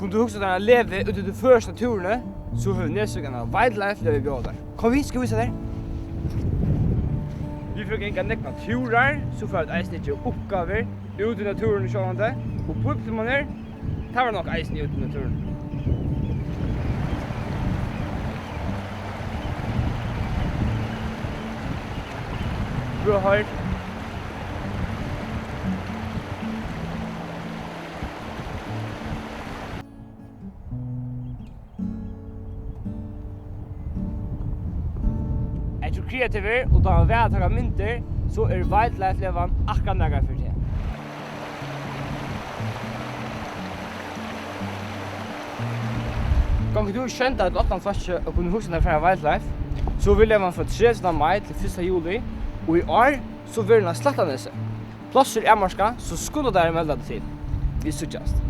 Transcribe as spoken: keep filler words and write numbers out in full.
Kundi tú hugsað tær at liva úti í tí føroyska náttúruni, so hevur Nesvík eina wildlife-legu at bjóða tær. Kom við, skal eg vísa tær. Vit fara at ganga nógvar túrar, so fara vit eisini at gera uppgávur úti í náttúruni sjálvandi. Og bíbliutímar, tað var nokk eisini úti í náttúruni. Bra, hoyr. Ert tú kreativur og dámar væl at taka myndir, so er wildlife-legan akkurát nakað fyri teg. Gongur tú í sjeynda ella áttanda flokki og kundi hugsað tær at fara á wildlife, so verður legan frá tredivta mai til fyrsta juli, og í ár, so verður hon á Slættanesi. Plássið er avmarkað, so skunda tær at melda teg til. Vit síggjast.